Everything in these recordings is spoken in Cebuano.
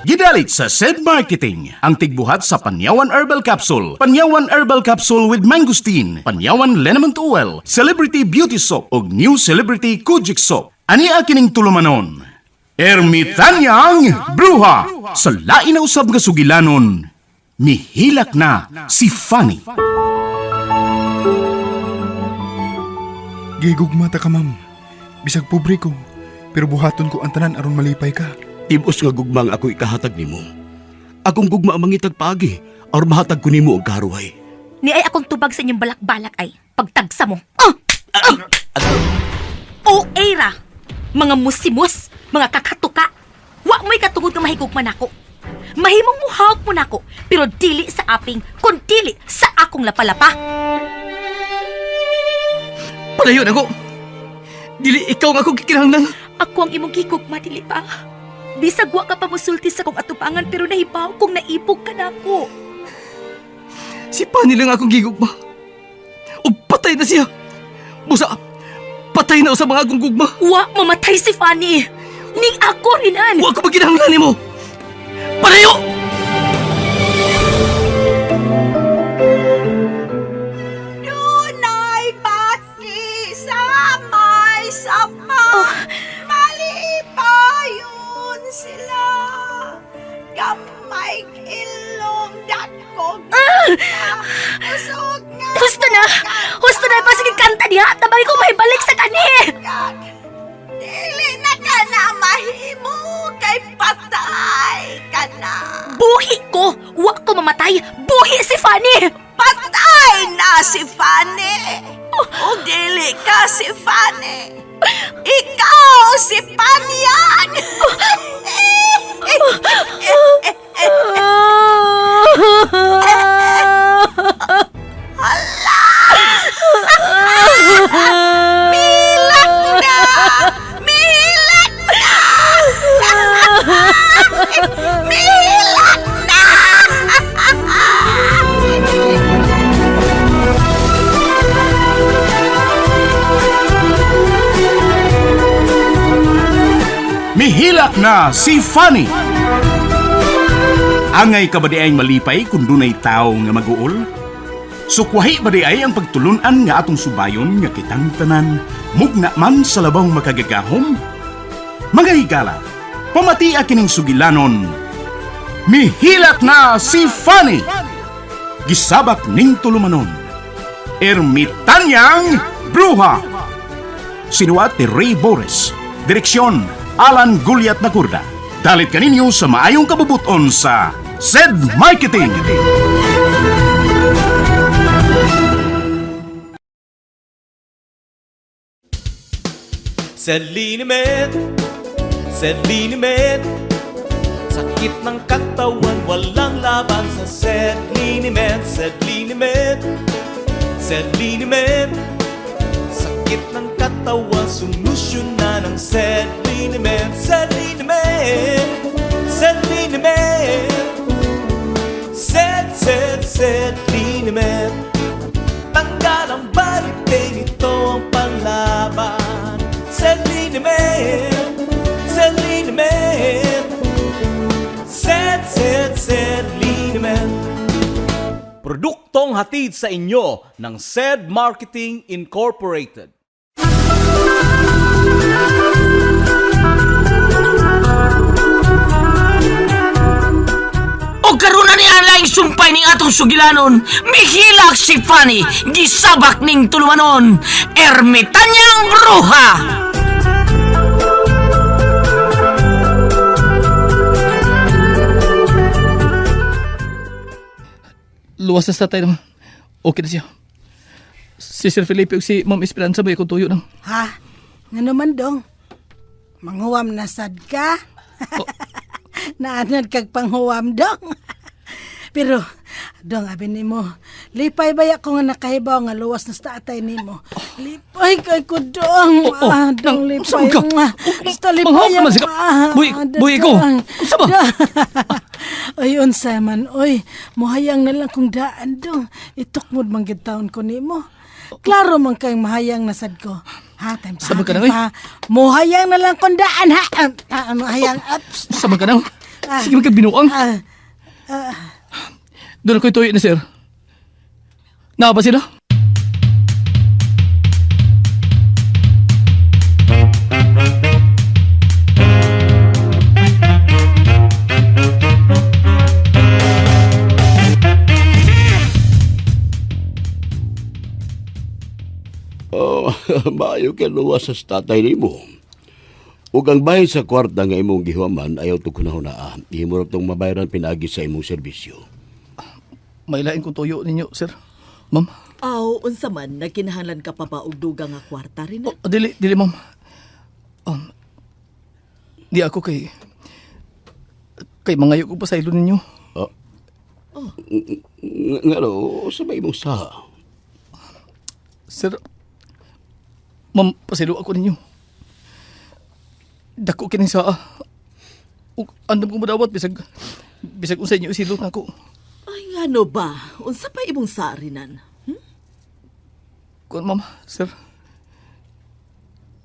Gidalit sa SED Marketing, ang tigbuhat sa Panyawan Herbal Capsule, Panyawan Herbal Capsule with Mangosteen, Panyawan Liniment Oil, Celebrity Beauty Soap, ug New Celebrity Kojic Soap. Ani kining tulumanon? Ermitanyang Bruha! Sa lain na usab nga sugilanon, mihilak na si Fanny. Gigugma ta ka, ma'am. Bisag pobre ko, pero buhaton ko ang tanan aron malipay ka. Tibos nga gugma ang ako ikahatag nimo. Akong gugma ang mangitag paagi aron mahatag ko nimo ang karuhay. Ni ay akong tubag sa inyong balak-balak ay pagtagsa mo. Ah! Ah! O era, mga musimus, mga kakatuka. Wa mo'y katungod nga mahigugma nako. Mahimong muhawak mo nako, pero dili sa aping, kun dili sa akong lapalapa. Palayo na ko. Dili ikaw nga akong gikinahanglan. Ako ang imong gigugma, dili ba? Bisag wa ka pa musulti sa kong atubangan pero nahibaw kung naibog ka nako. Si Pani lang akong gigugma. Ug patay na siya. Busa, patay na sa mga akong gugma. Wa mamatay si Fanny. Ning ako rinan. Wa ko maginahanglan nimo. Palayo! Dunay bati sa may sapa. Malipayon sila. Gamay ilong dakog. Usog nga. Husto na! Husto na! Pasige kanta diha! Tabang ko may balik sa kani! Kag, dili na ka na mahimo kay patay ka na. Buhi ko! Wa ko mamatay! Buhi si Fanny! Patay na si Fanny. O dili ka si Fanny. Ikaw si Panyang. Milak na! Milak na! Milak na! Mihilak na si Fanny. Angay ka ba di ay malipay kung dunay tao nga maguol? Sukwahi ba di ay ang pagtulunan nga atong subayon nga kitang tanan, mugna man sa labang makagagahom? Mga higala, pamatia kining sugilanon. Mihilak na si Fanny! Gisabak ning tulumanon. Ermitanyang Bruha! Sinuat ni Ray Boris. Direksyon, Alan Guliat Nakurda. Dalit kaninyo sa maayong kabubuton sa SED Marketing. Selinimet, Selinimet. Sakit ng katawan, walang laban sa Selinimet, Selinimet, Selinimet. Sakit ng katawan, solusyon na ng Selinimet, Selinimet, Selinimet. Sed, sed, Selinimet. Tanggal ang body pain, ito ang panlaban. Selinimet, Selinimet. Sed, sed, Selinimet. Produktong hatid sa inyo ng SED Marketing Incorporated. O karon na ni ang laing sumpay ning atong sugilanon, mihilak si Fanny, gisabak ning tulumanon, ermitanyang bruha! Luwas na sa tatay naman. Okay na siya. Si Sir Felipe ug si Ma'am Esperanza ba akong tuyo nang. Ha? Nga naman dong? Manghuwam na sad ka? Oh. Naanad kag panghuwam dong. Pero, dong, abi nimo, lipay ba ko nga nakahibaw nga luwas na sa tatay nimo? Lipay kay ko dong. Oh, oh, Ah, dong, nang- lipay. saan ka? Mwah. Oh, Basta lipay manghawak naman ako. siya. Ah, Buhi- ah, buhi ko. dong. Unsa ba? Oy, unsa man, oy, muhayang na lang kung daan dong. Itukmod man gid taon ko nimo. Klaro man kay mahayang nasad ko. Ha, time pa. Sama ka time na, oy. pa. Muhayang na lang kung daan ha. Ah, ah, muhayang. Ups. Sama ka na. Sige man kag binuang. Ah, Doon ako'y tuyo na, sir. Naa ba sila? Oh, maayo kay luwas sa tatay nimo. Ug ang bahin sa kwarta nga imong gihuaman ayaw to kunahunaa. Imo ra tong mabayaran pinaagi sa imong serbisyo. May lain kong tuyo ninyo, sir. Ma'am. Aw, unsa man nagkinahanglan ka pa ba og dugang nga kwarta rin? Oh, dili, dili, ma'am. Di ako kay... Kay mangayo ko pa sa ilo ninyo. Oh. Ngano, sa may imong saha? Sir, ma'am, pasilo ako ninyo. Dako kini sa... Ug andam ko madawat, bisag... Bisag unsa inyo isilot na ako. Ay ngano ba? Unsa pa imong sarinan? Kuan, ma'am, sir.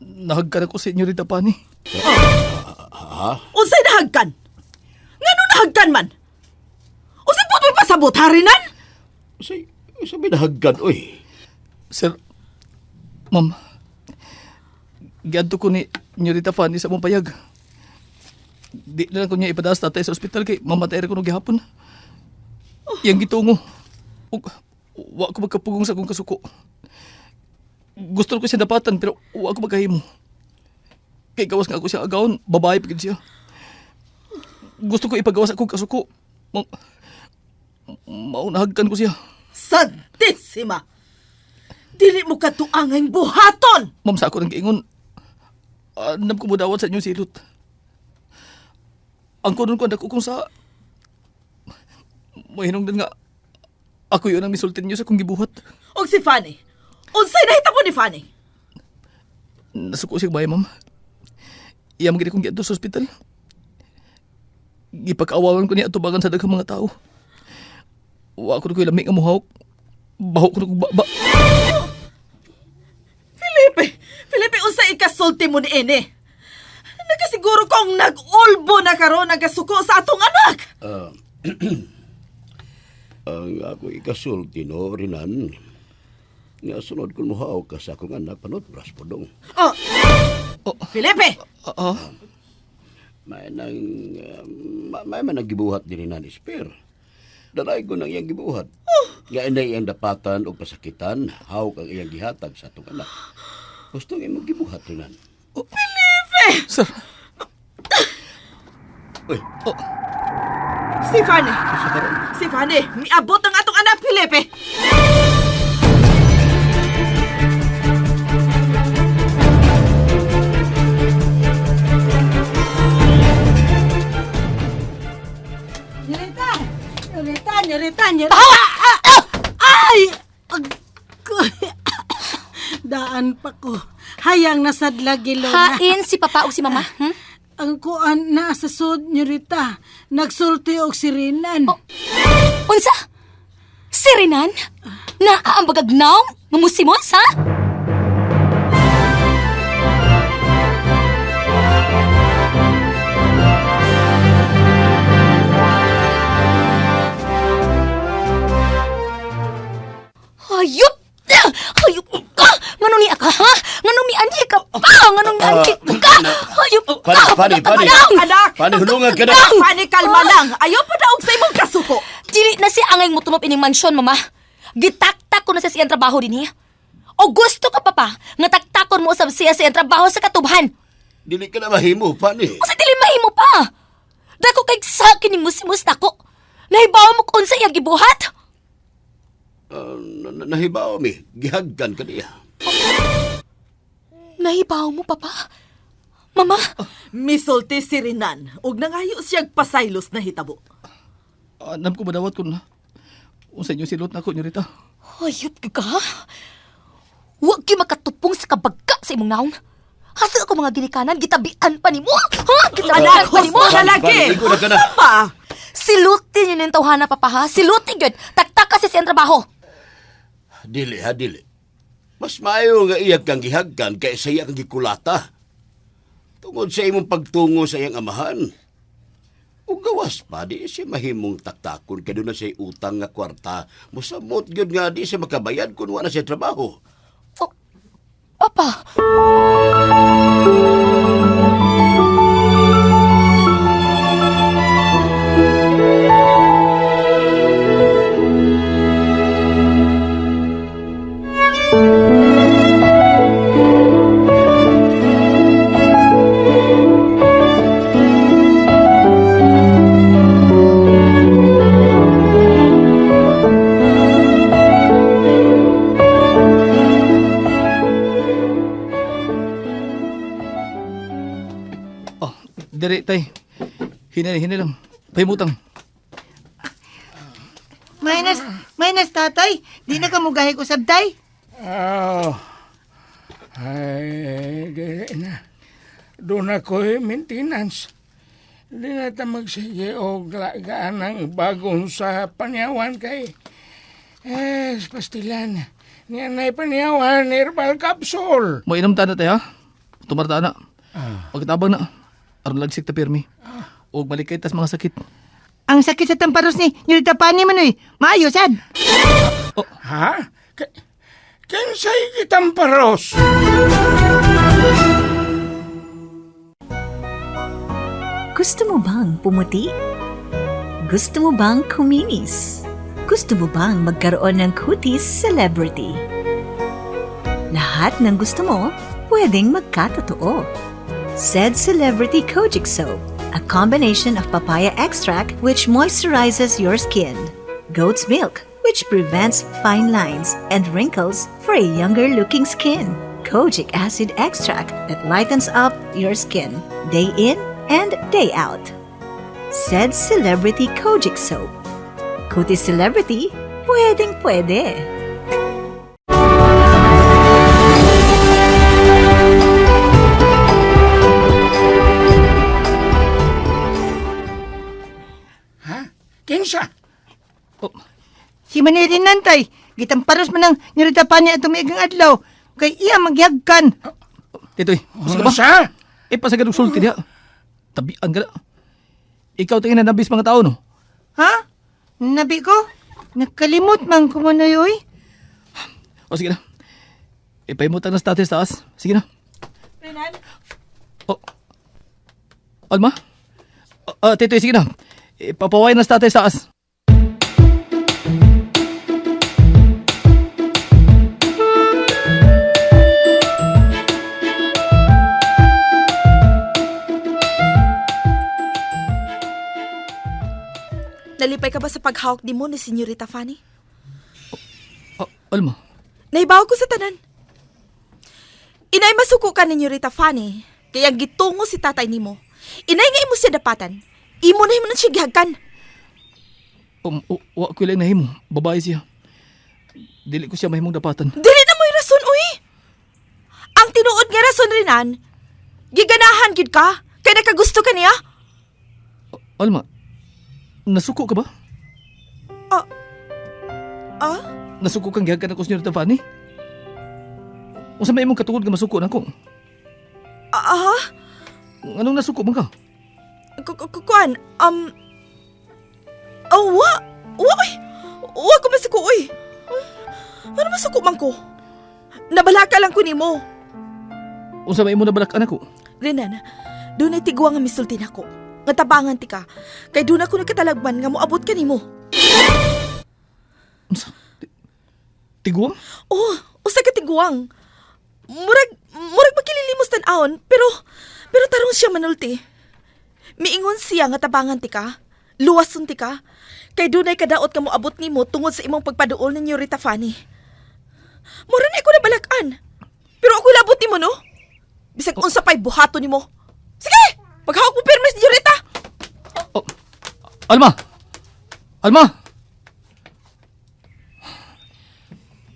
Nahagkan ako sa inyo Rita Pani. Unsay nahagkan? Ngano nahagkan man? Unsay putoy pasabot harinan? Say, sa may nahagkan, oy. Sir, ma'am, giadto ko ni Nyorita Fanny sa mong payag. Di na lang ko niya ipadaas tatay sa ospital kay mamatay ra ko no gihapon. Iyang gitungo. Ug wa ko magkapugong sa akong kasuko. Gusto ko siya dapatan pero wa ko magkahimo. Kay gawas nga ako siya agawon, babae pa gid siya. Gusto ko ipagawas akong kasuko. Ma maunahagkan ko siya. Santissima! Dili mo katuangay buhaton! Ma'am, sa ako ng giingon, anam ko mudawat sa inyong silot. Ang kunon ko, ang dako kong sa... Mahinungdan nga, ako yun ang misultin niyo sa kong gibuhat. Og si Fanny, unsay nahitabo ni Fanny? Nasuko siya bahay, ma'am. Iya magiging kong giadto sa ospital. Gipag-awawan ko niya atubangan sa daghang mga tao. Wa ko na ko'y lami nga muhawk. Baho ko na kong ba... Felipe, Felipe, unsay ikasulti mo ni ini? Nakasiguro kong nag-ulbo na karon ang kasuko sa atong anak. Ang ako ikasulti no, Rinan. Nga sunod kung muhaw ka sa akong anak, panot, bras po dong. Oh. Felipe, Ah, ah. May nang, may man ang gibuhat din ni Nan Esper. Daray ko nang iyang gibuhat. Nga inay iyang dapatan o pasakitan, hawak ang iyang gihatag sa atong anak. Gusto nga imong gibuhat, Rinan. Sir, Uy, si Fanny. Si Fanny, miabot ang atong anak, Felipe. Nyorita! Nyorita! Nyorita! Nyorita! Ay! Agoy. Daan pa ko. Hayang nasadla gilona. Hain si papa o si mama? Hmm? Ang kuan na sa sud, Nyorita. Nagsulti og sirinan. Unsa? Si Renan? Naa ang bagagnaw? Mamusimos, ha? Hayop! Hayop ka! Ngano ni ka, ha? Ngano mi anhi ka pa? Ngano mi anhi ka? Hayop ka! Pani, pani, pani. Anak! Pani, hulungan ka na. Fanny, kalma lang. Ayaw pa daog sa imong kasuko. Dili na si angay mo tumop ining mansyon, mama. Gitaktak ko na sa siyang trabaho dinhi. O gusto ka pa pa, nga taktakon mo usab siya sa iyang trabaho sa katubhan. Dili ka na mahimo, Pani. Usa dili mahimo pa. Dako kay sa kining musimus nako. Nahibaw mo kung unsa iyang gibuhat. Nahibaw mi, gihagkan ka niya. Nahibaw mo, papa. Mama, Misulti si Rinan ug nangayo siyag pasaylos na hitabo. Anam ko madawat kung unsa inyo silot na ako, Nyorita. hayop ka ka. Huwag gyud makatupong sa kabagka sa imong naong. Hasa ako mga ginikanan, gitabian pa nimo. Ha? Gitabian Anak, pa nimo. husto na lagi. Fanny, igo na ka na. Unsa ba? Silutin yun yung tawhana, papa, ha? Silutin yun. Taktak kasi siyang trabaho. Dili ha, dili. Mas maayo nga iyag kang gihagkan kaysa iya kang gikulata. Tungod sa imong pagtungo sa iyang amahan. Ug gawas pa, di siya mahimong taktakon kay doon na siya utang nga kwarta. Musamot gyud nga di siya makabayad kung wala siya trabaho. Oh, Papa! Oh, dire tay. Hinay, hinay lang. Pahimutang. Minus, minus tatay. Di na ka mugahi ko sabtay. Oh, ay, dili na. Doon ako'y maintenance. Di na ta magsige og lagaan ang bagong sa panyawan kay. Eh, pastilan. Niya na'y panyawan, herbal capsule. Mainom ta na tay ha. Tumarta na. Pagkatabang na. Aron lagsik ta pirmi. Og malikay tas mga sakit. Ang sakit sa tamparos ni Nurita Pani man oy. Maayo sad. Ha? Kinsay kitang paros? Gusto mo bang pumuti? Gusto mo bang kuminis? Gusto mo bang magkaroon ng kutis celebrity? Lahat ng gusto mo, pwedeng magkatotoo. Said Celebrity Kojic Soap, a combination of papaya extract which moisturizes your skin, goat's milk which prevents fine lines and wrinkles for a younger looking skin, kojic acid extract that lightens up your skin day in and day out. Said Celebrity Kojic Soap. Kutis Celebrity, pwedeng pwede. Ha? Kinsa? Oh, Si Manilin nantay. Gitamparos man ang Nurita Pani atong miigang adlaw. Kay iya magyagkan. Titoy, gusto ka ba? Unsa? Eh, pasagad og sulti diha. Tabian ka na. Ikaw tingin na nabis mga tao, no? Ha? Nabi ko? Nakalimot man ko manoy oy. O, sige na. Ipahimutang na sa tatay sa taas. Sige na. Renan? O. Alma? O, Titoy, sige na. Ipapaway na sa tatay sa taas. Nalipay ka ba sa paghawak di mo ni Senyorita Fanny? O, Alma, Naibaw ko sa tanan. Inay masuko ka ni Rita Fanny, kaya gitungo si tatay nimo. Inay nga imo siya dapatan. Imo na himo na siya gihagkan. wa ko lang nahimo. Babae siya. Dili ko siya mahimong dapatan. Dili na mo'y rason, uy! Ang tinuod nga rason rinan, giganahan gid ka, kay nakagusto ka niya. Alma, nasuko ka ba? Ah? Nasuko kang gihagkan ako, Senyorita Fanny? Unsa may imong katungod nga masuko nako? Ah? Anong nasuko man ka? Kuan, oh, wa! Wa, uy! Wa ko masuko, uy! Ano masuko man ko? Nabalaka lang ko nimo. Unsa may imong nabalak anak ko? Renan, doon ay tigwa nga misulti nako. Nga tabangan ti ka. Kay doon ako nagkatalagman nga moabot ka nimo. Unsa? Tiguang? Oh, usa ka tiguang. Murag murag makililimos tan-awon, pero pero tarong siya manulti. Miingon siya nga tabangan ti ka. Luwason ti ka. Kay dunay kadaot ka moabot nimo tungod sa imong pagpaduol ninyo Rita Fanny. Mura na ko nabalakan. Pero ako labot nimo no. Bisag unsa pa'y buhaton nimo. Sige, paghawak mo pirmis ni Rita. Oh, Alma! Alma!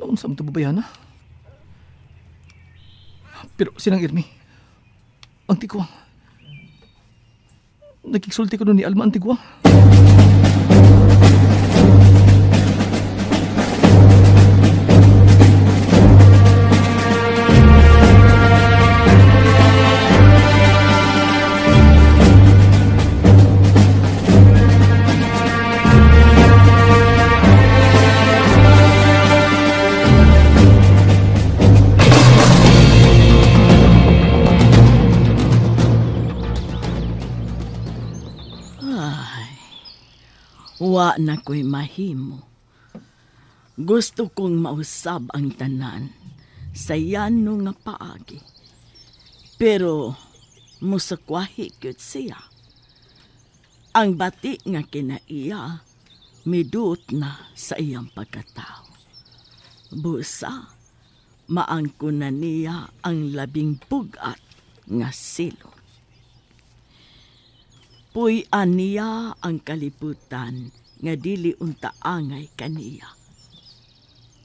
Unsa man to babayana? Pero sinang Irmi, ang tigwang. Nagkiksulti ko nun ni Alma ang tigwang. Wa na ko'y mahimo. Gusto kong mausab ang tanan sa yano nga paagi. Pero musakwahi gyud siya. Ang bati nga kinaiya, midut na sa iyang pagkatao. Busa, maangko na niya ang labing bugat nga silot. Puy-an niya ang kalibutan nga dili unta angay kaniya.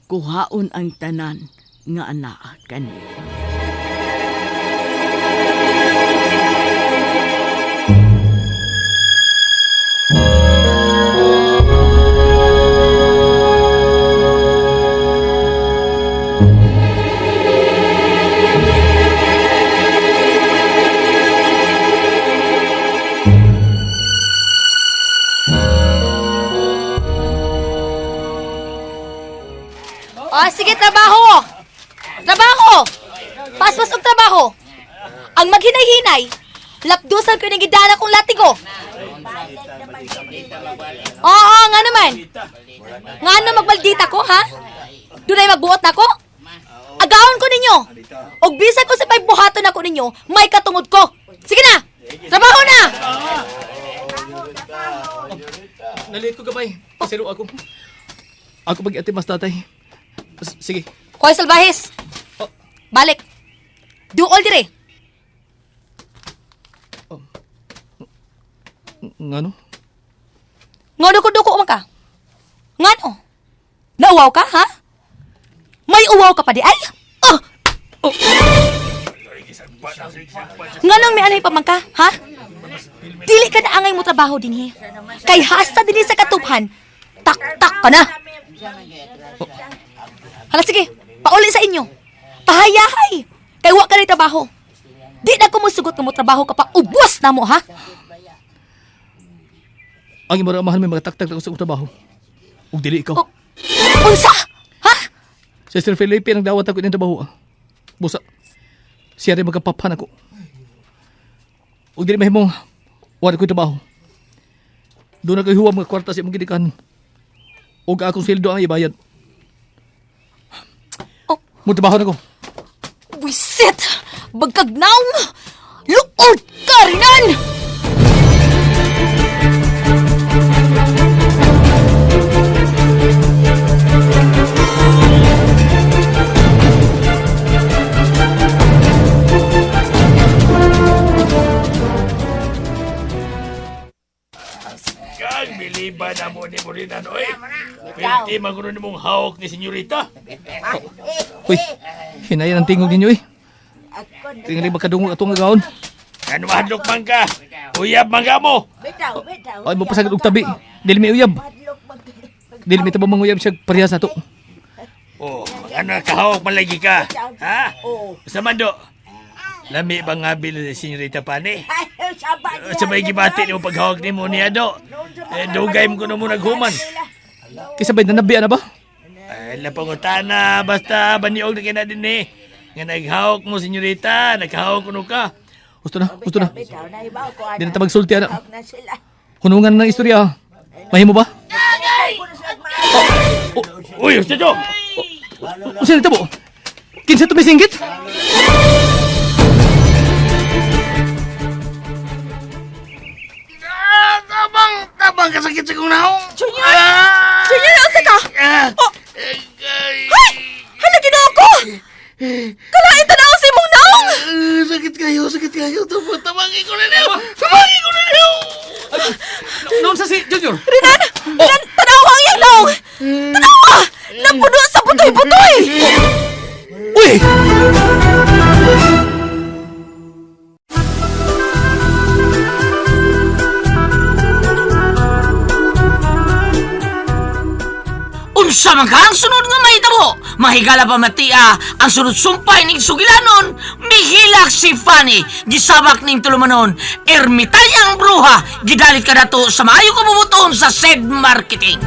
Kuhaon ang tanan nga anaa kaniya. O, sige, trabaho! Trabaho! Paspas og trabaho! Ang maghinay-hinay, lapdusan ko ng gidana kong latigo. Oo, nga naman. Nga na magmaldita ko, ha? Dunay magbuot na ko? Agaon ko ninyo. Og bisan ko sa pagbuhaton ako ninyo, may katungod ko. Sige na! Trabaho na! Nalate ko gamay. Pasero ako. Ako pag mas tatay. Sige. Koy Salvahis. Balik. Duol dire. Ngano? Ngono ko duko man ka. Ngano? Nauwaw ka, ha? May uwaw ka pa di ay? Oh! Oh. Nganong may anay pa man ka, ha? Dili ka na angay mo trabaho dinhi. Kay hasta dinhi sa katubhan, tak-tak ka na. Hala sige, pauli sa inyo. Pahayahay. Kay wa ka na trabaho. Di na ko musugot nga mo trabaho ka pa ubos na mo, ha? Ang imong amahan may mga taktak na sa akong trabaho. Ug dili ikaw. Oh. Unsa? Ha? Si Sir Felipe ang dawat ako ining trabaho. Ah. Busa. Siya rin magkapapan ako. Ug dili mahimong wala ko'y trabaho. Doon na ko'y huwam nga kwarta sa imong gidikan. Ug akong sweldo ang ibayad. Oh. Mo trabaho na ko. Wisit! Bagkagnaong! Luod ka rinan! Kag biliba na mo ni Morinan, oy. Pwede magulo ni mong hawak ni senyorita. Uy, hinayan ang tingog ninyo eh. Tingali makadungog atong agaon. Ano mahadlok man ka? Uyab man ka mo. Ay mo pasagad og tabi. Dili mi uyab. Dili mi tabo manguyab siya parehas nato. Oh, ano kahawak man lagi ka? Ha? Sa mando. Lami ba nga bil ni senyorita pani? Sa may gibati ni mo paghawak ni mo niya do. Eh, dugay mo kuno mo naghuman. Kaysa bay nanabian na ba? Ay, la pangutana, basta baniog na kina din eh. Nga naghawak mo, senyorita, naghawak kuno ka. Gusto na, gusto na. Di na ta magsulti ana. Hunungan na ng istorya. Mahimo ba? Uy, gusto do! Usa na tabo. Kinsa to may singgit? Tabang, tabang kasakit sa kong naong. Junior! Junior, unsa ka? Oh. Hay! Hala, Ginoo ko! Kalain tanaw sa imong naong! Sakit kayo, sakit kayo. Tabang, tabangin ko na niyo. Tabangin ko na niyo. Noon sa si Junior. Renan! Renan, tanaw ang iyang naong! Tanawa! Napuno sa butoy-butoy! Uy! Unsa man ka ang sunod nga mahitabo? Mahigala pa matia ang sunod sumpay ning sugilanon, mihilak si Fanny, gisabak ning tulumanon, ermitanyang bruha, gidalit ka nato sa maayo kabubuton sa said marketing.